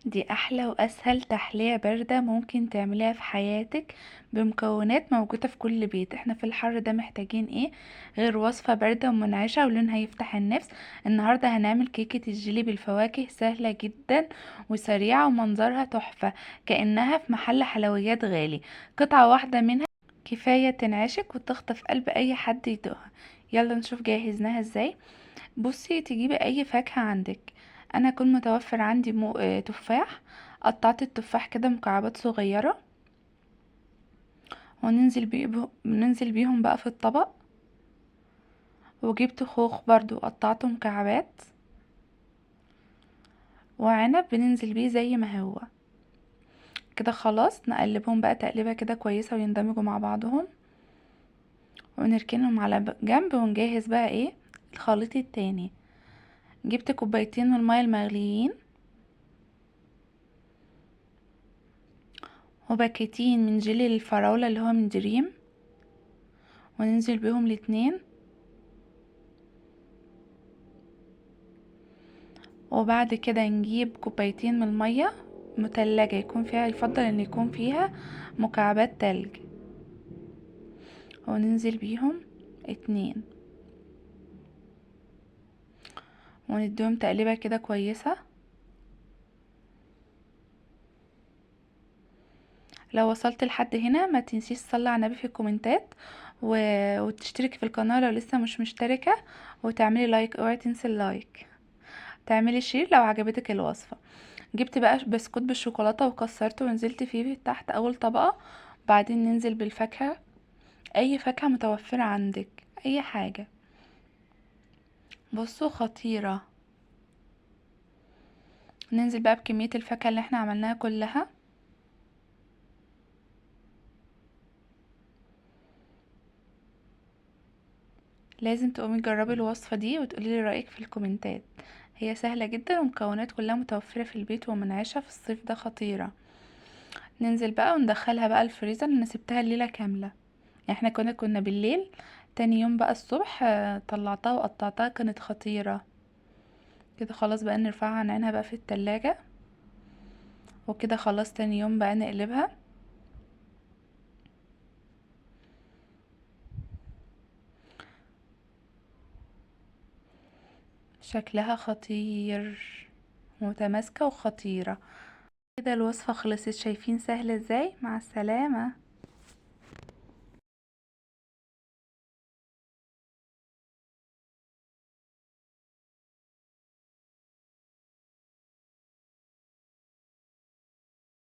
دي أحلى وأسهل تحلية باردة ممكن تعمليها في حياتك، بمكونات موجودة في كل بيت. احنا في الحر ده محتاجين ايه غير وصفة باردة ومنعشة ولونها يفتح النفس. النهاردة هنعمل كيكة الجيلي بالفواكه، سهلة جدا وسريعة ومنظرها تحفة كأنها في محل حلويات غالي. قطعة واحدة منها كفاية تنعشك وتخطف قلب اي حد يدوقها. يلا نشوف جهزناها ازاي. بصي، تجيبي اي فاكهة عندك. انا كل متوفر عندي تفاح، قطعت التفاح كده مكعبات صغيرة وننزل بيه، ننزل بيهم بقى في الطبق. وجبت خوخ برضو قطعته مكعبات، وعنب بننزل بيه زي ما هو كده. خلاص نقلبهم بقى تقليبة كده كويسة ويندمجوا مع بعضهم، ونركنهم على جنب. ونجهز بقى ايه الخليط التاني. جبت كوبايتين من المية المغليين، وباكيتين من جيلي الفراولة اللي هو من دريم، وننزل بيهم الاتنين. وبعد كده نجيب كوبايتين من المية متلجة، يفضل ان يكون فيها مكعبات تلج، وننزل بيهم 2، ونديهم تقليبة كده كويسة. لو وصلت لحد هنا ما تنسيش تصلي على النبي في الكومنتات، وتشتركي في القناة لو لسه مش مشتركة، وتعملي like، اوعي تنسي ال like، تعملي share لو عجبتك الوصفة. جبت بقى بسكوت بالشوكولاتة وكسرته ونزلت فيه تحت اول طبقة، بعدين ننزل بالفاكهة، اي فاكهة متوفرة عندك، اي حاجة. بصوا خطيرة. ننزل بقى بكمية الفاكهة اللي احنا عملناها كلها. لازم تقومي تجربي الوصفة دي وتقولي لي رأيك في الكومنتات. هي سهلة جدا ومكونات كلها متوفرة في البيت ومنعشة في الصيف ده، خطيرة. ننزل بقى وندخلها بقى الفريزر. انا سبتها الليلة كاملة، احنا كنا بالليل، تاني يوم بقى الصبح، طلعتها وقطعتها، كانت خطيرة كده. خلاص بقى نرفعها عن عينها بقى في التلاجة وكده. خلاص تاني يوم بقى نقلبها. شكلها خطير، متماسكة وخطيرة كده. الوصفة خلصت، شايفين سهلة ازاي؟ مع السلامة.